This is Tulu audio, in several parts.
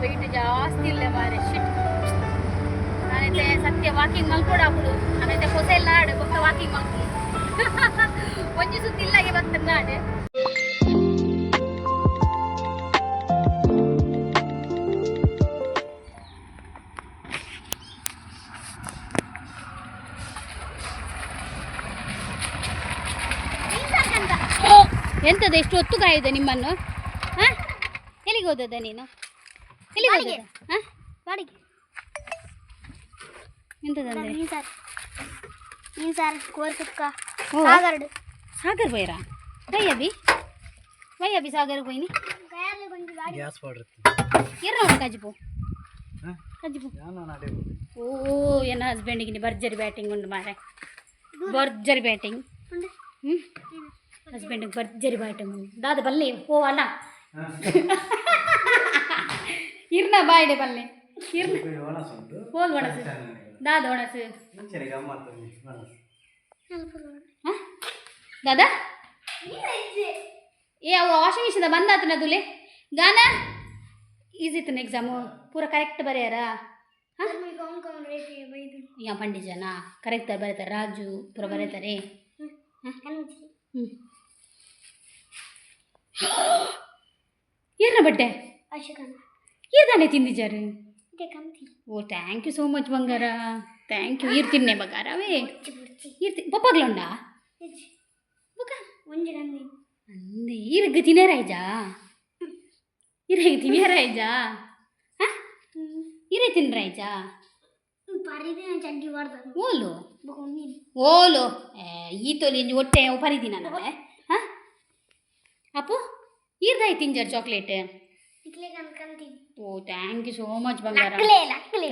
ವೆಯ್ಟ್ ಜಾಸ್ತಿ ಇಲ್ಲ ಮಾರೆ ಶಿಟ್. ನಾನೈತೆ ಸತ್ಯ ವಾಕಿಂಗ್ ಮಲ್ಕೊಡಾಪುಡು. ನಾನೈತೆ ಹೊಸ ಎಲ್ಲ ಆಡು ಬೊಕ್ಕ ವಾಕಿಂಗ್ ಮಲ್ಪು. ಒಂಜಿ ಸುತ್ತ ಇಲ್ಲಾಗೆ ಬರ್ತದೆ ನಾಡು. ಎಂತದ ಎಷ್ಟು ಹೊತ್ತು ಕಾಯುದೆ ನಿಮ್ಮನ್ನು? ಹಾ, ಎಲ್ಲಿಗೆ ಹೋದದ ನೀನು? ಎಲ್ಲಿಗೆ ಹೋದದ? ಹಾ, ಬಾಡಿಗೆ. ಎಂತದಂದ್ರೆ? ಮೀನು ಸಾರು, ಮೀನು ಸಾರು, ಕೋರಿ ಸುಕ್ಕ. ಓ. ಸಾಗರಡು. ಸಾಗರ್ ಬೈರಾ? ವೈ ಅಭಿ, ವೈ ಅಭಿ, ಸಾಗರ್ ಹೋಯ್ನಿ. Gas powder. ಇರ್ನ ಉಂಟು ಕಜಿಪು ಕಜಿಪು. ನಾನು ಅಡೆ. ಓ, ಎನ್ನ ಹಸ್ಬೆಂಡಿಗೆ ಭರ್ಜರಿ ಬ್ಯಾಟಿಂಗ್ ಉಂಟು ಮಾರೆ, ಭರ್ಜರಿ ಬ್ಯಾಟಿಂಗ್. ಹ್ಞೂ, ಹಸ್ಬೆಂಡಿಗೆ ಭರ್ಜರಿ ಬ್ಯಾಟಿಂಗ್ ಉಂಟು. ದಾದ ಬಲ್ಲೆ ಓ ಅಣ್ಣ ಇರ್ನ ಬಾಯ್ಡೆ ಬಲ್ಲೆ ಇರ್ನ. ಒಣಸು ಉಂಟು. ಹೋಲ್ ಒಣಸು ದಾದ ಒಣಸು. ಇಂಚನೆ ಗಮ್ಮತ್ತು ಒಣಸು. ಹಾಂ ದಾದಾ, ಏ ಅವು ವಾಷಿಂಗ್ ಮಿಷಿನ್ ಬಂದಾತನ ದುಲೆ. ಗಾನ ಈಸಿ ಇತ್ತು ಎಕ್ಸಾಮು? ಪೂರ ಕರೆಕ್ಟ್ ಬರೆಯಾರ? ಹಾಂ, ಯಾ ಪಂಡಿಜನ ಕರೆಕ್ಟ್ ಬರೀತಾರೆ, ರಾಜು ಪೂರ ಬರೀತಾರೆ. ಹ್ಞೂ, ಏನ ಬಟ್ಟೆ ಏದಾನೆ ತಿಂದಿಜಾರು? ಓ, thank you so much ಬಂಗಾರ, thank you. ಈರ್ ತಿನ್ನೆ ಬಂಗಾರ ಅವೇ. ಈರ್ ಪಪ್ಪಾಗ್ಲುಂಡ ಬುಕ್ಕ ಅಂದೆ. ಈರ್ಗ್ ತಿನ್ಯಾರ ಐಜಾ? ಈರೆಗ್ ತಿನ್ಯಾರ ಐಜಾ? ಹಾಂ, ಈರೇ ತಿನ್ರ ಐಜಾ? ಓಲು ಓಲು ಈ ತೋಲಿ ಇಂಜಿ ಹೊಟ್ಟೆ ಪರಿದಿನ ನಾವೆ. ಹಾಂ ಅಪ್ಪು, ಈರ್ದಾಯ್ ತಿಂಜರ್ chocolate? Oh, thank you so much ಬಂಗಾರ,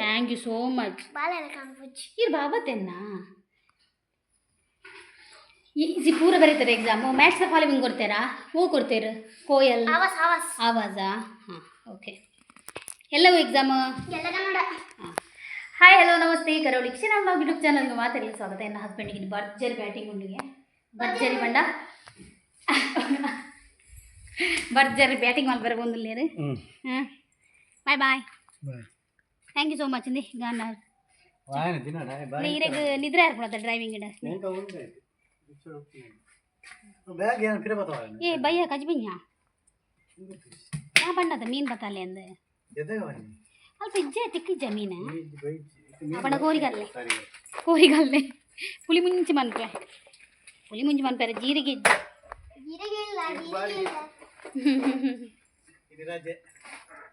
thank you so much. ಈರ್ ಬಾಬಾ ತೆನ್ನ ಈಸಿ ಪೂರ ಬರೀತಾರೆ ಎಕ್ಸಾಮು. ಮ್ಯಾಥ್ಸ್ ಫಾಲೋವಿಂಗ್ ಕೊಡ್ತಾರಾ? ಹೂ ಕೊಡ್ತೀರ ಕೋಯಲ್. ಆವಾಜಾ? ಹಾಂ, ಓಕೆ. ಎಲ್ಲವೂ ಎಕ್ಸಾಮು. ಹಾಂ, ಹಾಯ್, ಹಲೋ, ನಮಸ್ತೆ. ಕರಾವಳಿ ಕ್ಷಣ ಯೂಟ್ಯೂಬ್ ಚಾನಲ್ಗೆ ಮಾತಾಡಲಿ ಸ್ವಾಗತ. ನನ್ನ ಹಸ್ಬೆಂಡಿಗೆ ಭರ್ಜರಿ ಬ್ಯಾಟಿಂಗ್ ಉಂಡಿಗೆ. ಭರ್ಜರಿ ಬಂಡ ಭರ್ಜರಿ ಬ್ಯಾಟಿಂಗ್ ಮಲ್ಪರೆ ಬಂದಿಲ್ಲೇರು. ಹ್ಞೂ. ಹಾಂ, bye bye. Bye. Thank you so much ಇಂದಿ ಗಾನ. ವಾಯನ ದಿನ ಬಾಯ್. ಈರೆಗ್ ನಿದ್ರೆ ಆರ್ಪುಣದ ಡ್ರೈವಿಂಗ್. ಎಂಕ ಉಂಟು ಬ್ಯಾಗ್ ಏನು ಪಿರ ಬತ್ತವ. ಏ ಬಯ್ಯ ಕಜ್ಬಿಂಜ ಯಾ ಬಣ್ಣದ ಮೀನು ಬತ್ತಾಲೆ ಅಂದ. ಎದಾಗ ಬನ್ನಿ. ಅಲ್ಪ ಇಜ್ಜೆ ತಿಕ್ಕಿಜ್ಜ ಮೀನು. ಬೈಜ್. ಬಣ್ಣ ಕೋರಿಗಲ್ಲೆ. ಸರಿ. ಕೋರಿಗಲ್ಲೆ ಪುಳಿ ಮುಂಚಿ ಮನ್ಪೆ, ಪುಳಿ ಮುಂಚಿ ಮನ್ಪೆರೆ ಜೀರಿಗೆ ಇಜ್ಜೆ. ಇದು ರಜೆ.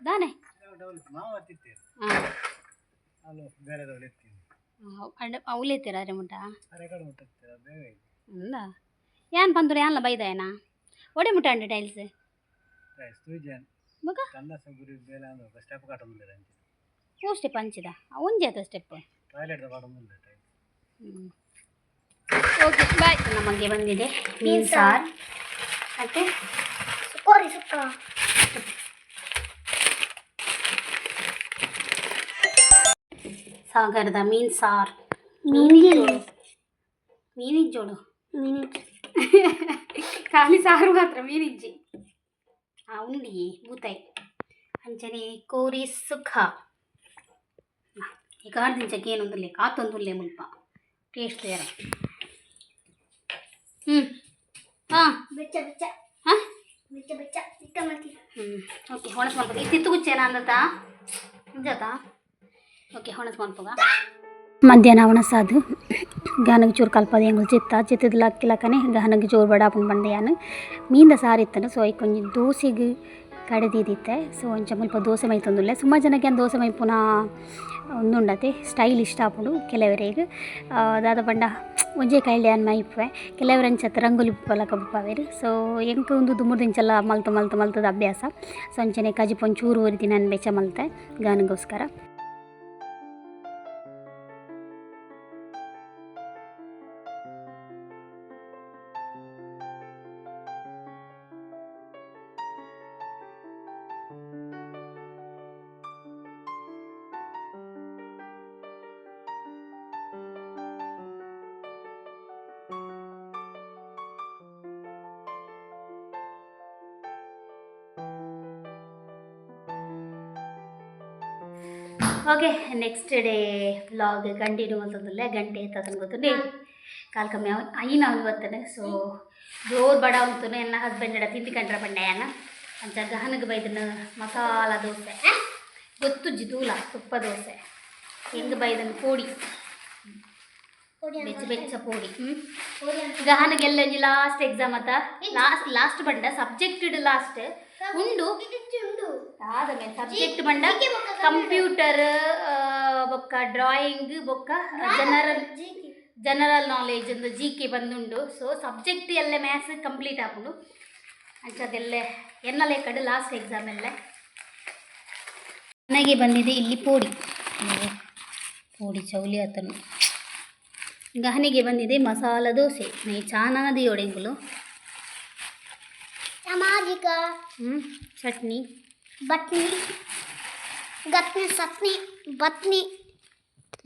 ದಾನೆ? ಮಾವ ತಿತ್ತೇರು. ಹಾಂ. ಅಲ್ಲೋ ಬೇರೆದವಳು ಎತ್ತೀನಿ. ಅಂಡ ಅವಲೇತೀರ ಅರೆ ಮುಟ್ಟ. ಅರೆ ಕಡೆ ಮುಟ್ಟ ಬೇಗ ಆಯ್ತು. ಅಂದ ಯಾನ್ ಪಂದುರು ಯಾನ್ಲ ಬೈದಾಯನ ಒಡೆ ಮುಟ್ಟ ಅಂಡ ಟೈಲ್ಸ್. ರೈಸ್ ತೂಜಾನ್. ಬೊಕ? ಕಂದಸ ಗುರಿ ಬೇಲೆ ಅಂದ್ರೆ ಸ್ಟೆಪ್ ಕಾಟೊಂದಿಲ್ಲ ಅಂಚೆ. ಓ ಸ್ಟೆಪ್ ಅಂಚಿದ ಒಂಜಿ ಆತ ಸ್ಟೆಪ್. ಟಾಯ್ಲೆಟ್ ಕಾಟೊಂದಿಲ್ಲ. Okay, bye. ನಮಗೆ ಬಂದಿದೆ ಮೀನು ಸಾರು ಮತ್ತು ಕೋರಿ ಸುಕ್ಕ. ಸಾಗರದ ಮೀನು ಸಾರು. ಮೀನು. ಮೀನಿಜ್ಜೋಡು. ಮೀನು. ಖಾಲಿ ಸಾರು ಮಾತ್ರ, ಮೀನಿಜ್ಜಿ. ಆ ಉಂಡಿ ಬೂತಾಯಿ ಅಂಚನೆ ಕೋರಿ ಸುಖ. ಈ ಕಾಡ್ದಿಂಚಕ್ಕೆ ಏನೊಂದುಲ್ಲೆ ಕಾತೊಂದುಲ್ಲೆ ಮುಲ್ಪ ಟೇಸ್ಟ್ ತಯಾರ. ಹ್ಞೂ, ಹಾಂ. ಬೆಚ್ಚ ಬೆಚ್ಚ. ಹಾಂ. ಬೆಚ್ಚ ಬೆಚ್ಚ ಇತ್ತ ಮಾಡ್ತೀವಿ. ಹ್ಞೂ, ಓಕೆ, ಹೊಣಸ್ ಮಲ್ಪಗ. ಈ ತಿತ್ತು ಗುಚ್ಚೇನ ಅಂದತಾ ನಿಜಾತಾ? ಓಕೆ, ಹೊಣಸ್ ಮಲ್ಪಗ. ಮಧ್ಯಾಹ್ನ ಒಣಸಾದು ಗಾನಗೆ ಚೂರು ಕಲ್ಪದ ಎಂಗುಲು ಚಿತ್ತ ಚಿತ್ತದ ಲಕ್ಕಿ ಲಕ್ಕನೆ ಗಾನಗೆ ಚೂರು ಬಡ ಆಪುಂಡು ಪಂಡೆ. ಯಾನ್ ಮೀನ್ದ ಸಾರು ಇತ್ತನು. ಸೊ ಐಕ್ ಒಂಜಿ ದೋಸೆಗ್ ಕಡೆದಿದಿತ್ತೆ. ಸೊ ಒಂಚ ಮುಲ್ಪ ದೋಸೆ ಮೈತೊಂದುಲ್ಲೆ. ಸುಮಾರು ಜನಕ್ಕೆ ಯಾನ್ ದೋಸೆ ಮೈಪುನ ಉಂದುಂಡತೆ ಸ್ಟೈಲ್ ಇಷ್ಟ ಆಪುಂಡು ಕೆಲವರೆಗ್. ದಾದ ಪಂಡ ಒಂಜೇ ಕೈಲಿ ಯಾನ್ ಮೈಪುವೆ. ಕೆಲವರು ಅಂಚತ್ ರಂಗೋಲಿ ಬುಪ್ಪಲಕ ಬುಪ್ಪಾವೆರ್. ಸೊ ಎಂಕ್ ಉಂದು ದುಂಬುರ್ದಿಂಚಲ ಮಲ್ತು ಮಲ್ತು ಮಲ್ತದ ಅಭ್ಯಾಸ. ಸೊ ಅಂಚನೆ ಕಜಿಪು ಒಂಚೂರು ಒರಿದಿನ ಬೆಚ್ಚ ಮಲ್ತೆ ಗಾನಗೋಸ್ಕರ. Okay, next day vlog continue ಮಲ್ತೊಂದುಲ್ಲೆ. ಗಂಟೆ ಎತ್ತದನ್ ಗೊತ್ತುಂಡೆ, ಕಾಲ್ ಕಮ್ಮಿ ಐನ ಬರ್ತದೆ. ಸೊ ಜೋರು ಬಡ ಉಂಟು. ಎನ್ನ ಹಸ್ಬೆಂಡ್ ಎಡ ತಿಂಡಿ ಕಂಡ್ರ ಪಂಡೆಯನ್ನ ಅಂಚ ಗಹನಗೆ ಬೈದನ ಮಸಾಲ ದೋಸೆ ಗೊತ್ತುಜ್ಜಿ ತೂಲ ತುಪ್ಪ ದೋಸೆ ಹೆಂಗೆ ಬೈದನ್ ಪೋಡಿ ಬೆಚ್ಚ ಬೆಚ್ಚ ಪೋಡಿ. ಗಹನಗೆಲ್ಲ ಲಾಸ್ಟ್ ಎಕ್ಸಾಮ್ ಅತ್ತ, ಲಾಸ್ಟ್ ಲಾಸ್ಟ್ ಬಂಡ ಸಬ್ಜೆಕ್ಟ್ ಲಾಸ್ಟ್ ಉಂಡು. ಆದ ಮೇಲೆ ಸಬ್ಜೆಕ್ಟ್ ಬಂಡ ಕಂಪ್ಯೂಟರ್ ಬೊಕ್ಕ ಡ್ರಾಯಿಂಗ್ ಬೊಕ್ಕ ಜನರಲ್ ಜನರಲ್ ನಾಲೆಜ್ ಒಂದು ಜಿಕೆ ಬಂದುಂಡು. ಸೊ ಸಬ್ಜೆಕ್ಟ್ ಎಲ್ಲ ಮ್ಯಾಥ್ಸ್ ಕಂಪ್ಲೀಟ್ ಆಪುಂಡು. ಅಂಚದೆಲ್ಲ ಎನ್ನ ಲೆಕ್ಕಡು ಲಾಸ್ಟ್ ಎಕ್ಸಾಮ್ ಎಲ್ಲ. ನನಗೆ ಬಂದಿದೆ ಇಲ್ಲಿ ಪೋಡಿ. ನೋಡಿ, ಪೋಡಿ ಚೌಲಿ ಆತನು. ಗಹನಿಗೆ ಬಂದಿದೆ ಮಸಾಲ ದೋಸೆ. ನೈ ಚಾನಾದಿ ಒಡೆಂಗುಲು. ಸಾಮಾಜಿಕ. ಹ್ಞೂ, ಚಟ್ನಿ. ಬಟ್ನಿ, ಗತ್ನಿ, ಸತ್ನಿ, ಬತ್ನಿ.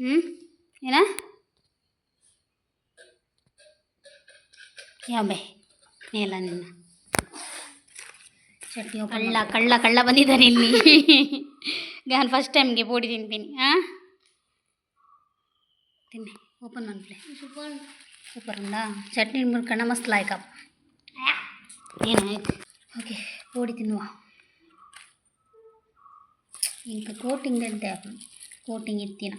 ಹ್ಞೂ, ಏನ ಯಾವ ಬೇ ಮೇಲ ನಿನ್ನ ಚಟ್ನಿ. ಕಳ್ಳ ಕಳ್ಳ ಕಳ್ಳ ಬಂದಿದ್ದಾನೆ ಇಲ್ಲಿ. ನಾನು ಫಸ್ಟ್ ಟೈಮ್ಗೆ ಪೋಡಿ ತಿಂತೀನಿ. ಹಾಂ, ತಿನ್ನಿ. ಓಪನ್ ಮನ್ಪ್ಲೆ. ಸೂಪರ್ ಉಂಡಾ? ಚಟ್ನಿ ಮುರ್ಕಣ ಮಸ್ತ್ ಲಾಯ್ಕಪ್ಪ. ಏನಾಯ್ತು? ಓಕೆ, ಪೋಡಿ ತಿನ್ನುವ. ಇಂಕ ಕೋಟಿಂಗ್ ಅಂತೆ, ಕೋಟಿಂಗ್ ಇತ್ತಿನ.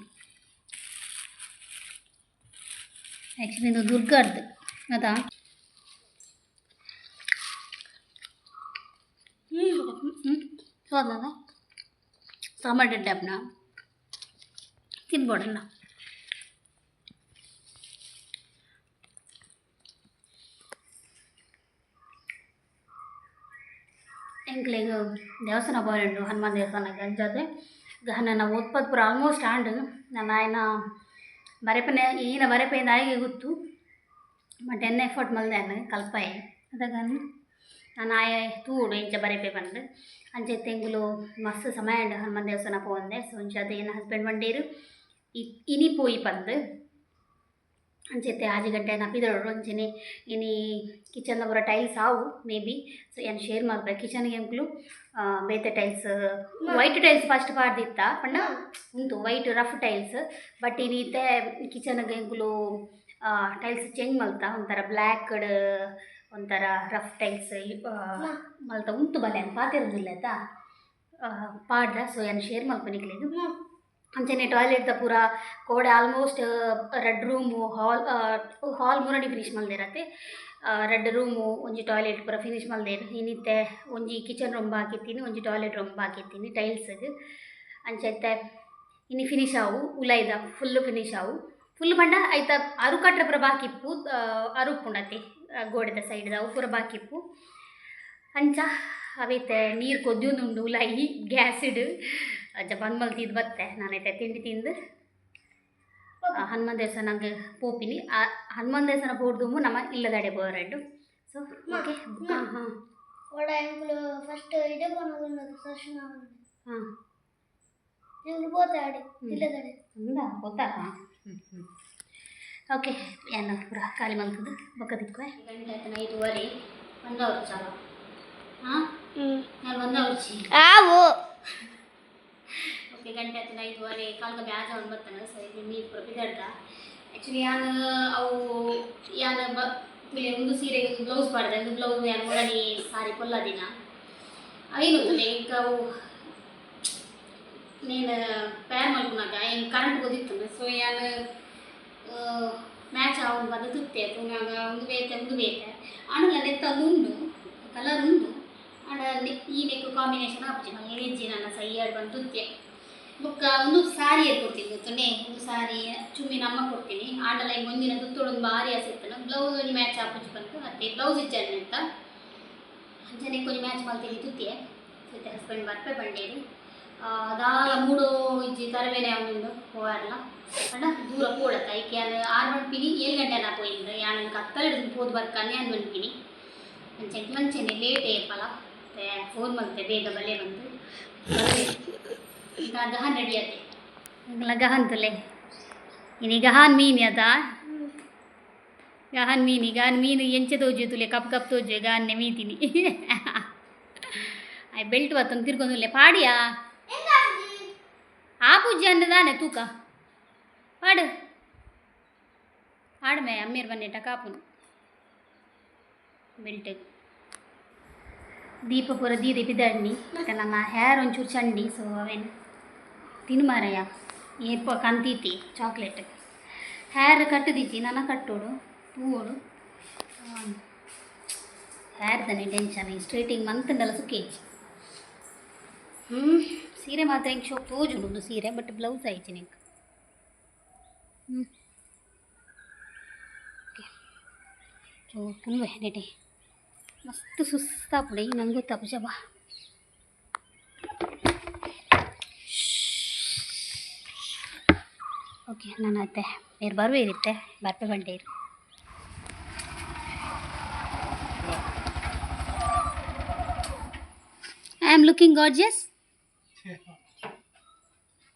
ಆ್ಯಕ್ಚುಲಿ ಇದು ದುರ್ಗಾರ್ದು ಅದಾ. ಹ್ಞೂ ಹ್ಞೂ, ಸೋದದ ಸಾಂಬಾರ್ ಡಬ್ಬನ ತಿನ್ಬೋಡಲ್ಲ. ಎಂಕ್ಲೆಗ್ ದೇವಸ್ಥಾನ ಬೋರೆಂಡು, ಹನುಮಾನ್ ದೇವಸ್ಥಾನ. ಅಂಚಾದ್ ಗಹನನ ಓದ್ಪದ್ ಪೂರ ಆಲ್ಮೋಸ್ಟ್ ಆಂಡ್. ನನ್ನ ಆಯ್ನ ಬರೆಪನೆ ಈನ ಬರೆಪೆಂದು ಆಯ್ಗೆ ಗೊತ್ತು, ಬಟ್ ಎನ್ನ ಎಫರ್ಟ್ ಮಲ್ದೆ ಕಲ್ಪಾಯೆ. ಅದಗ ನಾನು ಆಯ ತೂಡು ಇಂಚ ಬರೆಪೆ ಪಂದ್. ಅಂಚೆ ತೆಂಗುಲು ಮಸ್ತ್ ಸಮಯ ಉಂಡು ಹನುಮಾನ್ ದೇವಸ್ಥಾನ ಪೋವಂದೆ. ಸೊ ಅಂಚಾದ್ ಎನ್ನ ಹಸ್ಬೆಂಡ್ ಪಂಡೇರು ಇನಿ ಪೋಯಿ ಪಂದ್. ಅಂಚೆತ್ತೆ 6 ಗಂಟೆ ನಾ ಪಿದರೋಡು. ಅಂಚೆನೆ ಇನಿ ಕಿಚನ್ ಪೂರ ಟೈಲ್ಸ್ ಆವು ಮೇ ಬಿ. ಸೊ ಏನ್ ಶೇರ್ ಮಲ್ಪೆ. ಕಿಚನ್ಗೆ ಎಂಕ್ಲು ಬೇತೆ ಟೈಲ್ಸ್, ವೈಟ್ ಟೈಲ್ಸ್ ಫಸ್ಟ್ ಪಾಡ್ದಿತ್ತ ಪಂಡ ಉಂತು ವೈಟ್ ರಫ್ ಟೈಲ್ಸ್. ಬಟ್ ಇನಿ ಇತ್ತೆ ಕಿಚನ್ಗೆ ಎಂಕುಲು ಟೈಲ್ಸ್ ಚೇಂಜ್ ಮಲ್ತ, ಒಂಥರ ಬ್ಲ್ಯಾಕ್ ಒಂಥರ ರಫ್ ಟೈಲ್ಸ್ ಮಲ್ತ ಉಂತು. ಬಲೆ ಪಾತೆರೊಂದುಲ್ಲೆ ಆತಾ ಪಾಡ್ದ. ಸೊ ಏನ್ ಶೇರ್ ಮಲ್ಪೆ ನಿಕ್ಲೆಗ್. ಅಂಚನೆ ಟಾಯ್ಲೆಟ್ ದ ಪೂರ ಕೋಡೆ ಆಲ್ಮೋಸ್ಟ್ ರಡ್ಡ್ ರೂಮು, ಹಾಲ್, ಹಾಲ್ ಮುರಡಿ ಫಿನಿಶ್ ಮಲ್ದೆರತೆ. ರಡ್ಡ್ ರೂಮು, ಒಂಜಿ ಟಾಯ್ಲೆಟ್ ಪೂರ ಫಿನಿಶ್ ಮಲ್ದೆರ್. ಇನಿತ್ತೆ ಒಂಜಿ ಕಿಚನ್ ರೂಮ್ ಬಾಕಿ ಇತ್ತಿನಿ, ಒಂಜಿ ಟಾಯ್ಲೆಟ್ ರೂಮ್ ಬಾಕಿ ಇತ್ತಿನಿ ಟೈಲ್ಸ್ಗ್. ಅಂಚ ಇತ್ತೆ ಇನಿ ಫಿನಿಶ್ ಆವು, ಉಲೈದ ಫುಲ್ ಫಿನಿಶ್ ಆವು. ಫುಲ್ ಪಂಡ ಐತ ಅರು ಕಟ್ರೆ ಪೂರ ಬಾಕಿ ಇಪ್ಪು. ಅರು ಉಪ್ಪುಂಡತೆ ಗೋಡೆದ ಸೈಡ್ದ, ಅವು ಪೂರ ಬಾಕಿ ಇಪ್ಪು. ಅಂಚ ಅವಿತ್ತೆ ನೀರು ಕೊದ್ಯೊಂದುಂಡು ಉಲಾಯಿ ಗ್ಯಾಸಿಡ್. ಅಂಚ ಬಂದ್ ಮಲ್ತಿದ್ದು ಬತ್ತೆ. ನಾನೈತೆ ತಿಂಡಿ ತಿಂದು ಹನುಮಾನ್ ದೇವಸ್ಥಾನಕ್ಕೆ ಪೋಪಿನಿ. ಆ ಹನುಮಾನ್ ದೇವಸ್ಥಾನ ಪೋಡ್ದುಂಬು ನಮ್ಮ ಇಲ್ಲದಡೆ ಬೋರೆಡ್ಡು. ಸೊ ಓಕೆ, ಹಾಂ ಹಾಂ. ವಡ ಎಂಕುಲು ಫಸ್ಟ್ ಇಡೆ ಪೋನಗ ದರ್ಶನ. ಎಂಕುಲು ಪೋತಾಡಿ ಇಲ್ಲದಡೆ. ఉందా? పోతా. ಓಕೆ, ಏನು ಪೂರ ಖಾಲಿ ಮಲ್ತದ್ದು ಬೊಕ್ಕ ತಿಕ್ಕುವೆ. ಗಂಟೆ ಆಯ್ತು 5:30. ಒಂದ ಅವರ್ಚಾಲ ಹಾಂ ನಾನು ಒಂದ ಅವರ್ಚಿ. ಆವು. ಓಕೆ, ಗಂಟೆ ಆಯ್ತು 5:30. ಕಾಲ್ಗ ಬ್ಯಾಜ ಒಂದು ಬರ್ತಾನೆ. ಸೊ ಇದು ನೀರು ಪೂರ ಬಿದಡ್ದ. ಆ್ಯಕ್ಚುಲಿ ಯಾನ್ ಅವು ಯಾನ್ ಬ ತುಲೆ ಒಂದು ಸೀರೆಗೆ ಒಂದು ಬ್ಲೌಸ್ ಪಾಡ್ದೆ. ಒಂದು ಬ್ಲೌಸ್ ಯಾನ್ ಮೊದಲಿ ಸಾರಿ ಕೊಲ್ಲ ದಿನ ಅವೇನು ಗೊತ್ತಿಲ್ಲ. ಈಗ ಅವು నేను ಪೇರ್ ಮಲ್ಪುನಾಗ ಎಂಕ್ ಕರೆಂಟ್ ಗೊತ್ತಿತ್ತು. ಸೊ ಯಾನ್ ಮ್ಯಾಚ್ ಆವೊಂದು ಬಂದು ತುತ್ತೆ ತೂನಾಗ ಒಂದು ಬೇತೆ ಒಂದು ಬೇತೆ ಆಂಡಲ ನೆತ್ತ ಉಂಡು, ಕಲರ್ ಉಂಡು. ಆಂಡ ಈ ನೆಕ್ ಕಾಂಬಿನೇಷನ್ ಆಪುಜಿ ಮಲ್ಲ ಇಜ್ಜಿ. ನನ್ನ ಸೈಯಾಡ್ ಬಂದು ತುತ್ತೆ. ಬೊಕ್ಕ ಒಂದು ಸಾರಿ ಏರ್ ಕೊಡ್ತೀನಿ ಗೊತ್ತುಂಡೆ. ಒಂದು ಸಾರಿ ಚುಮ್ಮಿ ನಮ್ಮ ಕೊಡ್ತೀನಿ. ಆಂಡಲ ಈಗ ಒಂದಿನ ತುತ್ತೋಡೊಂದು ಭಾರಿ ಆಸೆ ಇತ್ತು. ಬ್ಲೌಸ್ ಒಂಜಿ ಮ್ಯಾಚ್ ಆಪುಜಿ ಬಂತು ಅತ್ತೆ ಬ್ಲೌಸ್ ಇಜ್ಜಾನೆ ಅಂತ ಅಂಚನೆ ಒಂಜಿ ಮ್ಯಾಚ್ ಮಲ್ತೀನಿ ತುತ್ತಿಯೆ. ಇತ್ತೆ ಹಸ್ಬೆಂಡ್ ಬರ್ಪೆ ಬಂಡೇರಿ. ದಾಲ ಮೂಡೋ ಇಜ್ಜಿ, ತರಬೇನೆ ಉಂಡು ಪೋವಾರಲ ಪಂಡ ದೂರ ಪೋಡತ್ತ. ಐಕೆ ಯಾನ್ 6 ಮನ್ಪಿನಿ, 7 ಗಂಟೆ ನಾ ಪೋಯಿಂದು. ಯಾನ್ ಕತ್ತಲೆ ಹಿಡ್ದು ಪೋದು ಬರ್ಕಾನೆ ಯಾನ್ ಮನ್ಪಿನಿ. ಅಂಚೆ ಮಂಚೆನೆ ಲೇಟ್ ಏಪಲ ಫೋನ್ ಮಲ್ತೆ ಬೇಗ ಬಲೆ ಬಂತು. ಈಗ ಗಹನ್ ರೆಡಿ ಆತೆ. ಗಹನ್ ತುಲೆ ಇನಿ ಗಹಾನ್ ಮೀನ್ ಅದ. ಗಹನ್ ಮೀನಿ, ಗಹನ್ ಮೀನು ಎಂಚೆ ತೋಜು ತುಲೆ, ಕಪ್ ಕಪ್ ತೋಜು ಗಹನ್ನೆ ಮೀತಿನಿ. ಆಯ್ ಬೆಲ್ಟ್ ಬತ್ತೊಂದು ತಿರ್ಗೊಂದುಲ್ಲೆ ಪಾಡಿಯಾ. ಆಪುಜಿ ಅಂದದಾನೆ ತೂಕ ಪಾಡು ಆಡ್ಮೆ ಅಮ್ಮೀರ್ ಬನ್ನಿಟ್ಟ ಕಾಪುನು ಬೆಲ್ಟ್ ದೀಪ ಪೂರ ದೀದಿ ಪಿದಡ್ನಿ ನಮ್ಮ ಹೇರ್ ಒಂಚೂರು ಚಂಡಿ ಸೊ ಅವೇನು ತಿನ್ನು ಮಾರಯ್ಯ ಏಪ ಕಂತೀತಿ ಚಾಕ್ಲೇಟ್ ಹೇರ್ ಕಟ್ಟದಿಜ್ಜಿ ನನ್ನ ಕಟ್ಟೋಡು ತೂವೋಡು ಹೇರ್ ದನೆ ಟೆನ್ಷನ್ ಸ್ಟ್ರೇಟಿಂಗ್ ಮಂತಂಡಲ ಸುಖೇಜಿ ಸೀರೆ ಮಾತ್ರ ಹೆಂಗೆ ಶೋಕ್ ತೋಜುಂಡು ಸೀರೆ ಬಟ್ ಬ್ಲೌಸ್ ಆಯ್ತು ನಿಂಗೆ. ಓಕೆ ಸೊ ಕುನ್ವೆ ನೆಟೆ ಮಸ್ತ್ ಸುಸ್ತಾಪುಡೆ ನಂಗೆ ಗೊತ್ತಾಪು ಜಬಾ. ಓಕೆ ನಾನು ಅತ್ತೆ ಬೇರೆ ಬರುವೆ ಇರುತ್ತೆ ಬರ್ಪೆ ಬಂಡೇರು. I am looking gorgeous.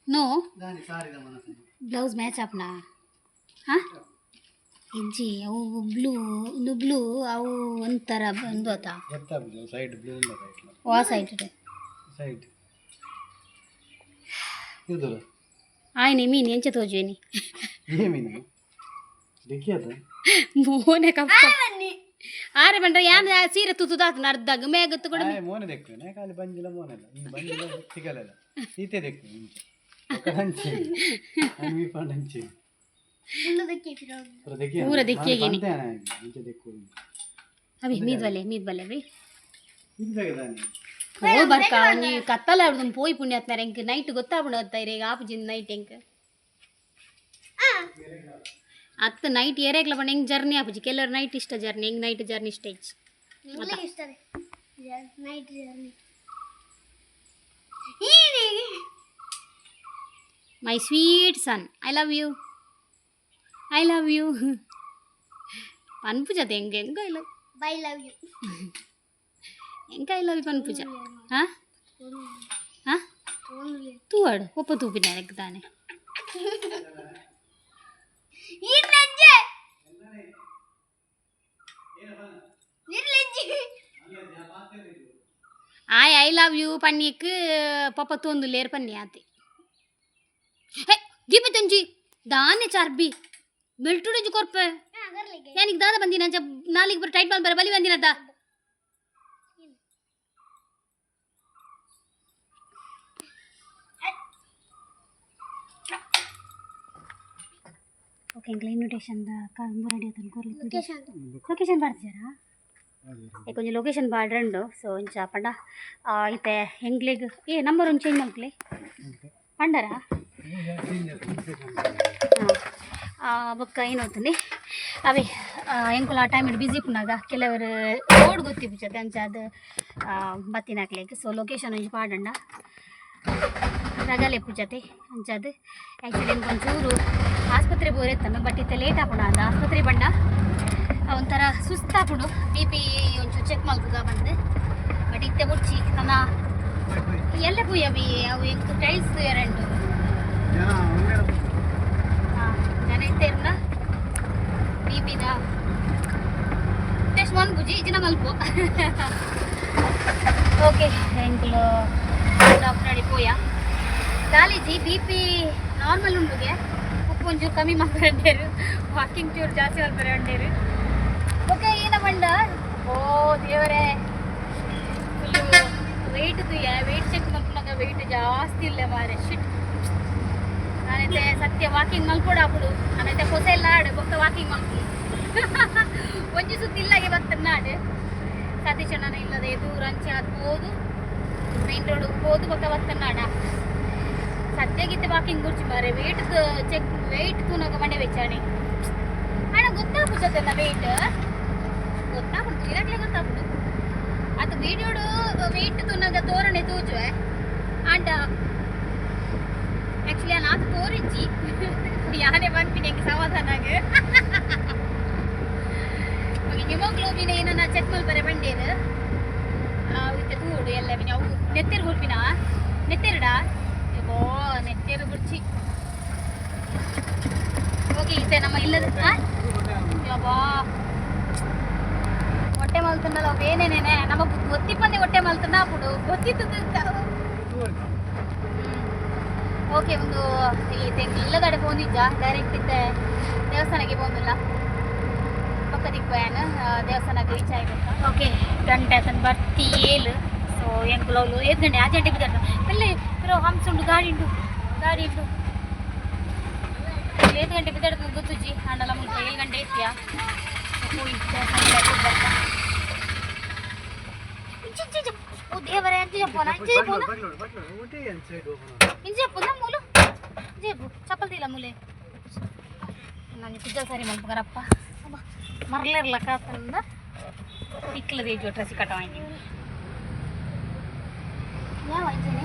No blouse match ಆಪ್ನಾ? ಹಾಂ ಇಜ್ಜಿ ಅವು ಬ್ಲೂ ಒಂದು ಬ್ಲೂ ಅವು ಒಂಥರ ಒಂದು ಆತ. Side blue. ವಾ ಸೈಡ್? ಸೈಡ್ ಇದು. ಆಯ್ನೆ ಮೀನು ಎಂಚ ತೋಜುವೇನಿ? ಏಮೀನು ಡಿಕ್ಕಿ ಅದು. ಮೋನೆ ಕಪ್ಪ ಆರೆ ಬಂಡ್ರೆ ಯಾನ್ ಸೀರೆ ತುತ್ತುದಾತು ಅರ್ಧಾಗ ಮೇಗತ್ತು ಕೂಡ. ಮೋನೆ ದೆಕ್ಕು ಖಾಲಿ ಬಂಜಿಲ ಮೋನೆಲ್ಲ ಇನ್ನು ಬಂಜಿಲ ಸಿಗಲ್ಲ ಸೀತೆ ದೆಕ್ಕು ಇಂಚೆ ಅಂಚೆ ಅಂಗಿ ಪಂಡ ಅಂಚೆ. ಪೂರ ದೆಕ್ಕಿ. ಪೂರ ದೆಕ್ಕಿಯೇನೆ. ಇಂಚೆ ದೆಕ್ಕು. ಅವಿ ಮೀದ್ ಬಲ್ಲೆ ಮೀದ್ ಬಲ್ಲೆ ಅವಿ. ಇದು ತೆಗೆದಾನೆ. ಓ ಬರ್ಕ ನೀವು ಕತ್ತಲ ಆಡ್ದು ಪೋಯಿ ಪುಣ್ಯಾತ್ನಾರ ಎಂಕ್ ನೈಟ್ ಗೊತ್ತಾಪುಂಡು ಅತ್ತ ಈಗ ಆಪುಜಿಂದ ನೈಟ್ ಎಂಕ್ ಅತ್ತ ನೈಟ್ ಏರೇಗ್ಲ ಪಂಡ ಎಂಕ್ ಜರ್ನಿ ಆಪುಜಿ. ಕೆಲವರು ನೈಟ್ ಇಷ್ಟ ಜರ್ನಿ, ಎಂಕ್ ನೈಟ್ ಜರ್ನಿ ಇಷ್ಟ ಇಜ್ಜಿ. ನಿಂಗೆ ಇಷ್ಟ night journey? My sweet son, I love you, I love you ಪನ್ಪುಜ ಅದು ಹೆಂಗೆ ಹೆಂಗ I love. Bye love you. ಎಂಕ I love you ಪನ್ಪುಜ. ಹಾಂ ಹಾಂ ತೂವಾಡು ಒಪ್ಪ ತೂಪಿನ ತಾನೆ. ಆಯ್ I love you ಪನ್ನಿಕ್ ಪಪ್ಪ ತೋಂದು ಲೇರ್ ಪನ್ನಿ ಆತೆ. ಹೇ ದೀಪ ತಂಜಿ ದಾನೆ ಚಾರ್ಬಿ ಬೆಲ್ಟುಡಂಜಿ ಕೊರ್ಪೆ ಯಾನಿಗ್ ದಾದ ಬಂದಿನ ಅಂಚ ನಾಲಿಗೆ ಬರ ಟೈಟ್ ಬರ ಬಲಿ ಬಂದಿನದ. ಓಕೆ ಎಂಕ್ಲ ಇನ್ವಿಟೇಷನ್ ರೆಡಿ ಆತನ ಕೊರ್ಲಿ. ಲೊಕೇಶನ್ ಬರ್ತೀರಾ? ಕೊಂಚ ಲೊಕೇಶನ್ ಬಾಡ್ರಂಡು. ಸೊ ಇಂಚ ಪಂಡ ಇತ್ತೆ ಎಂಕ್ಲೆಗ್ ಏ ನಂಬರ್ ಒಂದು ಚೇಂಜ್ ಮಲ್ಪಲೆ ಪಂಡರ. ಬೊಕ್ಕ ಏನೋತುಂಡಿ ಅವೇ ಎಂಕುಲು ಆ ಟೈಮಿಡ್ ಬಿಸಿ ಪುನಾಗ ಕೆಲವರು ರೋಡ್ ಗೊತ್ತಿಪ್ಪುಜತೆ ಅಂಚ ಅದು ಬತ್ತಿನಾಕ್ಲೆಗ್. ಸೊ ಲೊಕೇಶನ್ ಒಂಜಿ ಪಾಡಂಡ ರಗಲೆ ಪೂಜತೆ ಅಂಚಾದ್ ಆ್ಯಕ್ಚುಲಿ ಒಂಚೂರು ಆಸ್ಪತ್ರೆ ಬೋರೆತ್ತನು ಬಟ್ ಇತ್ತೆ ಲೇಟ್ ಆಪುಂಡು. ಅದು ಆಸ್ಪತ್ರೆ ಬಂಡ ಒಂಥರ ಸುಸ್ತಾಪುಂಡು. ಬಿ ಪಿ ಒಂಚೂರು ಚೆಕ್ ಮಲ್ಪುಗ ಬಂದು ಬಟ್ ಇತ್ತೆ ಮುಚ್ಚಿ ನನ್ನ ಎಲ್ಲ ಪೂಯ ಬಿ ಅವು ಎಂಕ್ ಟೈಲ್ಸ್ ಎರಡು. ಹಾಂ ಜನ ಇತ್ತೇರ್ನ ಬಿ ಪಿದ ಟೆಸ್ಟ್ ಮನ್ಪುಜಿ ಇಜಿನ ಮಲ್ಪು. ಓಕೆ ಎಂಕುಲು ಡಾಕ್ಟರ್ ಅಡಿ ಪೋಯ ದಾಲಿಜಿ ಬಿ ಪಿ ನಾರ್ಮಲ್ ಉಂಡುಗೆ ಉಪ್ಪು ಒಂಚೂರು ಕಮ್ಮಿ ಮಲ್ಪಂಡೇರು ವಾಕಿಂಗ್ ಚೂರು ಜಾಸ್ತಿ ಮಲ್ಪರೆ ಉಂಡೇರು. ಓಕೆ ಏನ ಬಂಡ ಓ ದೇವರೇ ಫುಲ್ಲು ವೆಯ್ಟ್ ತುಯ್ಯ ವೆಯ್ಟ್ ಚೆಕ್ ಮಲ್ಪುನಾಗ ವೆಯ್ಟ್ ಜಾಸ್ತಿ ಇಲ್ಲ ಮಾರೆ ಶಿಟ್. ನಾನೈತೆ ಸತ್ಯ ವಾಕಿಂಗ್ ಮಲ್ಪೋಡು ಆಪುಡು ನಾನೈತೆ ಹೊಸ ಎಲ್ಲ ಆಡು ಬೊಕ್ಕ ವಾಕಿಂಗ್ ಮಲ್ಪು ಒಂಜಿ ಸುತ್ತ ಇಲ್ಲಾಗೆ ಬರ್ತದೆ ನಾಡು ಸತೀಶ್ ಅಣ್ಣನ ಇಲ್ಲದೆ ದೂರ ಅಂಚೆ ಅದು ಪೋದು ಮೈನ್ ರೋಡ್ ಪೋದು ಬೊಕ್ಕ ಬರ್ತನಾಡ. ಸದ್ಯಗಿತ್ತೆ ವಾಕಿಂಗ್ ಗುರ್ಚಿ ಮಾರೆ ವೆಯ್ಟ್ ಚೆಕ್ ವೆಯ್ಟ್ ತೂನಾಗ ಮಂಡೆ ವೆಚ್ಚಾಣೆ ಅಣ್ಣ ಗೊತ್ತಾಪುಜತೆಲ್ಲ ವೆಯ್ಟ್ ಗೊತ್ತಾಪುಂಡು ಇರಾಗ್ಲೇ ಗೊತ್ತಾಪುಂಡು ಅದು ವೀಡಿಯೋಡು ವೆಯ್ಟ್ ತೂನಾಗ ತೋರಣೆ ತೂಜುವೆ ಆಂಡ ಆ್ಯಕ್ಚುಲಿ ನಾನು ಆತ ತೋರಿಜ್ಜಿ ಯಾನೇ ಬಂದ್ಬಿನಿ ಎಂಕ್ ಸಮಾಧಾನಾಗ. ಓಕೆ ಹಿಮೋಗ್ಲೋಬಿನ್ ಏನನ್ನ ಚೆಕ್ ಮಲ್ಪರೆ ಬಂಡೇನು ಇತ್ತೆ ತೂಡು ಎಲ್ಲ ಮಿನಿ ಅವು ನೆತ್ತೆರು ಗುರ್ಪಿನ ನೆತ್ತೆರಡಾ ಓ ನೆತ್ತೆರು ಗುರ್ಚಿ. ಓಕೆ ಇತ್ತೆ ನಮ್ಮ ಇಲ್ಲದ ಯಬ್ಬಾ ಹೊಟ್ಟೆ ಮಲ್ತುಂಡಲ ಅವು ಏನೇನೇನೆ ನಮಗ್ ಗೊತ್ತಿಪ್ಪಂದೆ ಹೊಟ್ಟೆ ಮಲ್ತುಂಡ ಅప్పుడు ಗೊತ್ತಿತ್ತು. ಓಕೆ, ಒಂದು ಇಲ್ಲದಡೆ ಪೋಂದಿಜ್ಜ ಡೈರೆಕ್ಟ್ ಇತ್ತೆ ದೇವಸ್ಥಾನಕ್ಕೆ ಪೋಂದಿಲ್ಲ. ಪಕ್ಕ ದಿಕ್ಕು ದೇವಸ್ಥಾನಕ್ಕೆ ರೀಚ್ ಆಯ್ಬೇಕು. ಓಕೆ, ಗಂಟೆ ಆತನ ಬರ್ತಿ 7. ಸೊ ಎಂಕುಲು 7 ಗಂಟೆ 6 ಗಂಟೆ ಬಿದ್ದಾರ. ಅಲ್ಲಿ ಇರೋ ಹಂಸ ಉಂಟು, ಗಾಡಿ ಉಂಟು, ಗಾಡಿ ಉಂಟು. 7 ಗಂಟೆ ಬಿದ್ದಾಡ್ದು ಗೊತ್ತುಜ್ಜಿ. ಆಂಡಲ ಮುಲ್ಪ 7 ಗಂಟೆ ಇತ್ತೀಯಾ ಹೋಗಿ ದೇವಸ್ಥಾನಕ್ಕೆ ಹೋಗಿ ಬರ್ತಾ. ಇಂಚ ಇಂಚ ಇಂಚ. ಓ ದೇವರೇ, ಅಂಚ ಜಪ್ಪೋನ, ಅಂಚ ಜಪ್ಪೋನ, ಇಂಚ ಜಪ್ಪೋನ ಮೂಲು ಜೇಬು ಚಪ್ಪಲ್ ತೀಲ ಮೂಲೆ. ನಾನು ಕುಜ್ಜಲ್ ಸಾರಿ ಮಲ್ಪಗರಪ್ಪ ಮರ್ಲಿರ್ಲ ಕಾತಂದ ಇಕ್ಲ ದೇಜು ಡ್ರೆಸ್ ಕಟ್ಟವಾಂಗಿ. ಯಾವ ಅಂಚನೆ?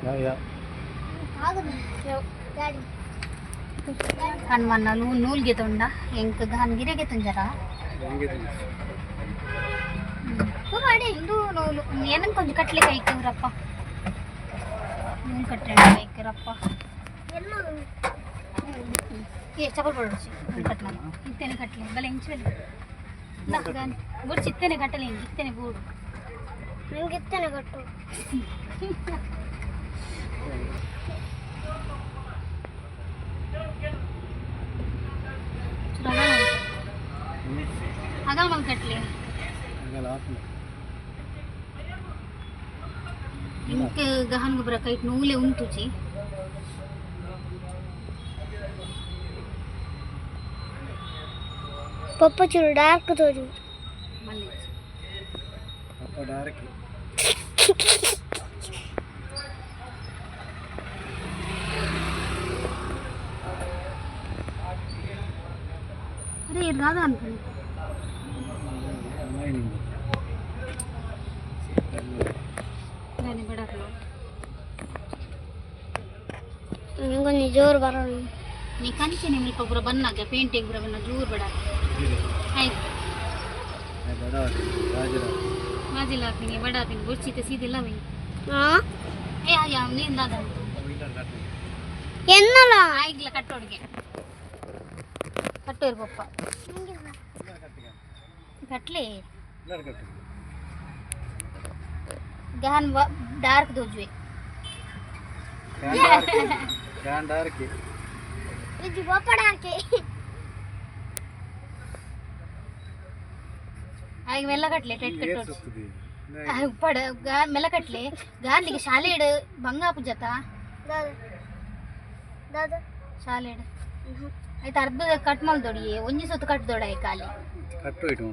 ಯಾ ಯಾ. ಆಗದು ಗಾಡಿ. ಹನುಮನ್ನ ನೂಲ್ಗೆ ತೊಂಡ ಎಂಕ್ ಗಾನ್ ಗಿರೆಗೆ ತುಂಜರ. ಮಾಡಿ ಇಂದು ನೂಲು ಏನಂತ ಕೊಂಚ ಕಟ್ಲೆ ಕೈಕೂರಪ್ಪ, ನೂಲು ಕಟ್ಟೆ ಕೈಕೂರಪ್ಪ. ಏ ಚಪ್ಪಲ್ ಬಡೋಡ್ಚಿ, ನೂಲು ಕಟ್ಟಲ ಇತ್ತೇನೆ, ಕಟ್ಲೆ ಬಲೆ ಇಂಚು ಬಲೆ ಬುಡ್ಚಿ ಇತ್ತೇನೆ, ಕಟ್ಟಲೆ ಹಿಂಗೆ ಇತ್ತೇನೆ ಬೂಡು. ನಂಗೆ ಇತ್ತನೆ ಕಟ್ಟು. ಅಗಲ್ ಮಲ್ ಕಟ್ಲೆ. ಇಂಕ್ ಗಹನ್ ಗೊಬ್ಬರ ಕೈಟ್ ನೂಲೆ ಉಂತುಚಿ. ಪಪ್ಪ ಚೂರು ಡಾರ್ಕ್ ತೋಜು. ಮಲ್ಲಿ. ಡಾರ್ಕ್. ಅರೆ, ಇದು ದಾದ ಅನ್ಕೊಂಡು. ನಾನೇ ಬಡರ್ಲು. ನಂಗೊಂದು ಜೋರು ಬರೋಣ. ನೀ ಕಂಚಿನ ಮುಲ್ಪ ಪೂರ ಬನ್ನಾಗ ಪೇಂಟಿಂಗ್ ಪೂರ ಬನ್ನ ಜೂರ್ ಬಡ ಆಯ್ತು. ಮಾಜಿಲ್ಲ ಹಾಕ್ತೀನಿ, ಬಡ ಹಾಕ್ತೀನಿ, ಬುಡ್ಚಿತೆ ಸೀದಿಲ್ಲ ಅವಿ. ಹಾಂ. ಏ ಅಯ್ಯ, ನೀನು ದಾದ. ಎನ್ನಲ. ಆಯ್ಗ್ಲ ಕಟ್ಟೋಡ್ಗೆ ಕಟ್ಟೋರು ಪಪ್ಪ ಕಟ್ಲಿ. ಗಹನ್ ಡಾರ್ಕ್ ದೋಜುವೆ. ಡಾರ್ಕ್. ಇದು ಪಪ್ಪ ಡಾರ್ಕೆ. ಆಯ್ಗ ಮೆಲ್ಲ ಕಟ್ಲೆ, ಟೈಟ್ ಕಟ್ಟೋಡು ಪಡ ಮೆಲ್ಲ ಕಟ್ಲೆ. ಗಾರ್ಲಿಗೆ ಶಾಲೆಡ್ ಬಂಗಾಪು ಜತ. ದಾದ ದಾದ. ಶಾಲೆಡ್ ಆಯ್ತು, ಅರ್ಧ ಕಟ್ ಮಲ್ದೊಡಿ, ಒಂಜಿ ಸೊತ್ತು ಕಟ್ ದೊಡ ಖಾಲಿ. ಕಟ್ಟು ಇಟ್ಟು.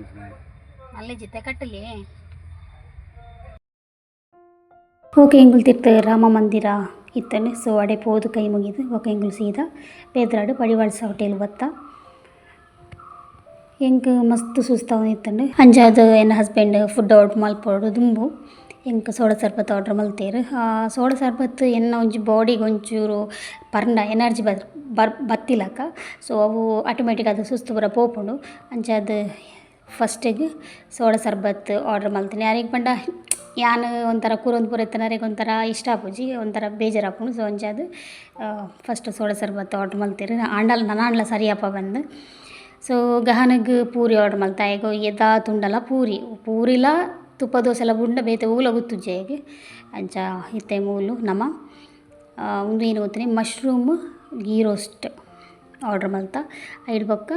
ಅಲ್ಲೇ ಜಿತ್ತೆ ಕಟ್ಟಲಿ. ಓಕೆ, ಎಂಗುಲ್ ತಿರ್ತ ರಾಮ ಮಂದಿರ ಇತ್ತನೆ. ಸೊ ಅಡೆ ಪೋದು ಕೈ ಮುಗಿದು ಬೊಕ ಎಂಗುಲ್ ಸೀದಾ ಪೇದ್ರಾಡು ಪಡಿವಾಳ್ಸ ಹೋಟೆಲ್ ಬತ್ತ. ಎಂಕ್ ಮಸ್ತ್ ಸುಸ್ತಾವೊಂದಿತ್ತುಂಡು. ಅಂಚಾದ್ ಎನ್ನ ಹಸ್ಬೆಂಡ್ ಫುಡ್ ಆರ್ಡರ್ ಮಲ್ಪೊಡು ದುಂಬು ಎಂಕ್ ಸೋಡಾ ಸರ್ಬತ್ ಆರ್ಡರ್ ಮಲ್ತೇರು. ಸೋಡಾ ಸರ್ಬತ್ ಎನ್ನ ಒಂಜಿ ಬಾಡಿಗ್ ಒಂಚೂರು ಪರ್ಂಡ ಎನರ್ಜಿ ಬರ್ ಬರ್ ಬತ್ತಿಲಕ. ಸೊ ಅವು ಆಟೋಮೆಟಿಕ್ ಆದ್ ಸುಸ್ತು ಪೂರ ಪೋಪುಂಡು. ಅಂಚಾದ್ ಫಸ್ಟಿಗ್ ಸೋಡಾ ಸರ್ಬತ್ ಆರ್ಡರ್ ಮಲ್ತಿನಿ. ಅರೆಗ್ ಪಂಡ ಯಾನ್ ಒಂಥರ ಕೂರೊಂದು ಪೂರ ಇತ್ತುಂಡ ಅರೆಗ್ ಒಂಥರ ಇಷ್ಟ ಆಪುಜಿ, ಒಂಥರ ಬೇಜಾರು ಆಪುಂಡು. ಸೊ ಅಂಚಾದ್ ಫಸ್ಟ್ ಸೋಡಾ ಸರ್ಬತ್ ಆರ್ಡರ್ ಮಲ್ತೆರ್. ಆಂಡಲ ನನಾಂಡಲ ಸರಿ ಆಪ ಪಂದ್. ಸೊ ಗಹನಗ್ ಪೂರಿ ಆರ್ಡರ್ ಮಲ್ತೆ. ಆಯೆಗ್ ಏತಾ ತುಂಡಲ ಪೂರಿ, ಪೂರಿಲ ತುಪ್ಪ ದೋಸೆಲ ಬುಡ್ಂಡ ಬೇತೆ ಒವ್ಲ ಗೊತ್ತುಜ್ಜಿ ಆಯೆಗ್. ಅಂಚ ಇತ್ತೆ ಮೂಲು ನಮ ಉಂದು ಏನು ಗೊತ್ತುಂಡೆ, ಮಶ್ರೂಮ್ ಗೀ ರೋಸ್ಟ್ ಆರ್ಡರ್ ಮಲ್ತ. ಐಡ್ ಬೊಕ್ಕ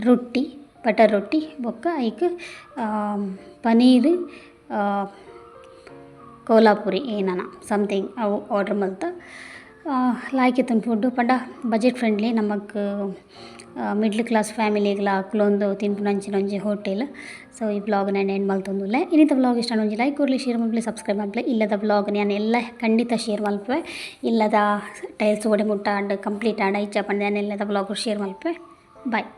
ರೊಟ್ಟಿ, ಬಟರ್ ರೊಟ್ಟಿ, ಬೊಕ್ಕ ಐಕ್ ಪನೀರ್ ಕೋಲಾಪುರಿ ಏನನ ಸಮಥಿಂಗ್ ಅವು ಆರ್ಡರ್ ಮಲ್ತ. ಲಾಯ್ಕ್ ಇತ್ತುಂಡು ಫುಡ್. ಪಂಡ ಬಜೆಟ್ ಫ್ರೆಂಡ್ಲಿ, ನಮಕ್ ಮಿಡ್ಲ್ ಕ್ಲಾಸ್ ಫ್ಯಾಮಿಲಿಗ್ಲ ಅಕುಲೊಂದು ತಿನ್ಪುನಂಚಿನ ಒಂಜಿ ಹೋಟೆಲ್. ಸೊ ಈ ವ್ಲಾಗ್ ನ್ ಎಂಡ್ ಮಲ್ತೊಂದುಲ್ಲೆ. ಇನಿತ ವ್ಲಾಗ್ ಇಷ್ಟ ಒಂಜಿ ಲೈಕ್ ಕೊರ್ಲೆ, ಶೇರ್ ಮಲ್ಪುಲೆ, ಸಬ್ಸ್ಕ್ರೈಬ್ ಮಲ್ಪುಲೆ. ಇಲ್ಲದ ವ್ಲಾಗ್ ಯಾನ್ ಎಲ್ಲ ಖಂಡಿತ ಶೇರ್ ಮಲ್ಪುವೆ. ಇಲ್ಲದ ಟೈಲ್ಸ್ ಓಡೆ ಮುಟ್ಟ ಆಂಡ್ ಕಂಪ್ಲೀಟ್ ಆಂಡ ಇಜ್ಜ ಪಂಡ ಯಾನ್ ಎಲ್ಲದ ವ್ಲಾಗ್ ಶೇರ್ ಮಲ್ಪುವೆ. ಬಾಯ್.